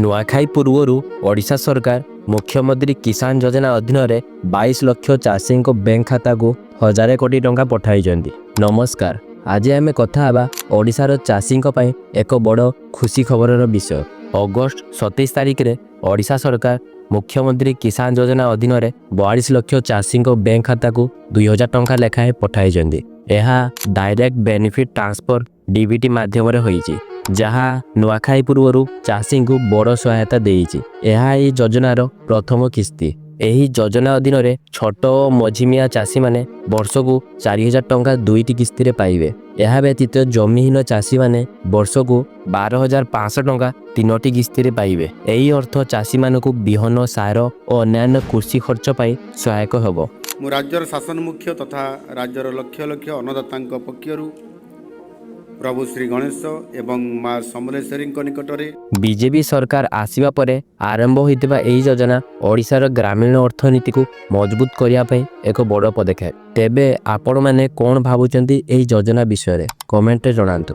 ନୂଆଖାଇ ପୂର୍ବରୁ ଓଡ଼ିଶା ସରକାର ମୁଖ୍ୟମନ୍ତ୍ରୀ କିଷାନ ଯୋଜନା ଅଧୀନରେ 22 ଲକ୍ଷ ଚାଷୀଙ୍କ ବ୍ୟାଙ୍କ ଖାତାକୁ 1000 କୋଟି ଟଙ୍କା ପଠାଇଛନ୍ତି। ନମସ୍କାର, ଆଜି ଆମେ କଥା ହେବା ଓଡ଼ିଶାର ଚାଷୀଙ୍କ ପାଇଁ ଏକ ବଡ଼ ଖୁସି ଖବରର ବିଷୟ। ଅଗଷ୍ଟ 27 ତାରିଖରେ ଓଡ଼ିଶା ସରକାର ମୁଖ୍ୟମନ୍ତ୍ରୀ କିଷାନ ଯୋଜନା ଅଧୀନରେ 42 ଲକ୍ଷ ଚାଷୀଙ୍କ ବ୍ୟାଙ୍କ ଖାତାକୁ 2000 ଟଙ୍କା ଲେଖାଏଁ ପଠାଇଛନ୍ତି। ଏହା ଡାଇରେକ୍ଟ ବେନିଫିଟ୍ ଟ୍ରାନ୍ସଫର, ଡିବିଟି ମାଧ୍ୟମରେ ହୋଇଛି, ଯାହା ନୂଆଖାଇ ପୂର୍ବରୁ ଚାଷୀଙ୍କୁ ବଡ଼ ସହାୟତା ଦେଇଛି। ଏହା ଏହି ଯୋଜନାର ପ୍ରଥମ କିସ୍ତି। ଏହି ଯୋଜନା ଅଧୀନରେ ଛୋଟ ଓ ମଝିମିଆ ଚାଷୀମାନେ ବର୍ଷକୁ 4000 ଟଙ୍କା ଦୁଇଟି କିସ୍ତିରେ ପାଇବେ। ଏହା ବ୍ୟତୀତ ଜମିହୀନ ଚାଷୀମାନେ ବର୍ଷକୁ 12,500 ଟଙ୍କା ତିନୋଟି କିସ୍ତିରେ ପାଇବେ। ଏହି ଅର୍ଥ ଚାଷୀମାନଙ୍କୁ ବିହନ, ସାର ଓ ଅନ୍ୟାନ୍ୟ କୃଷି ଖର୍ଚ୍ଚ ପାଇଁ ସହାୟକ ହେବ। ମୁଁ ରାଜ୍ୟର ଶାସନ ମୁଖ୍ୟ ତଥା ରାଜ୍ୟର ଲକ୍ଷ ଲକ୍ଷ ଅନ୍ନଦାତାଙ୍କ ପକ୍ଷରୁ ପ୍ରଭୁ ଶ୍ରୀ ଗଣେଶ ଏବଂ ମା ସମଲେଶ୍ୱରୀଙ୍କ ନିକଟରେ ବିଜେପି ସରକାର ଆସିବା ପରେ ଆରମ୍ଭ ହୋଇଥିବା ଏହି ଯୋଜନା ଓଡ଼ିଶାର ଗ୍ରାମୀଣ ଅର୍ଥନୀତିକୁ ମଜବୁତ କରିବା ପାଇଁ ଏକ ବଡ଼ ପଦକ୍ଷେପ। ତେବେ ଆପଣମାନେ କ'ଣ ଭାବୁଛନ୍ତି ଏହି ଯୋଜନା ବିଷୟରେ, କମେଣ୍ଟରେ ଜଣାନ୍ତୁ।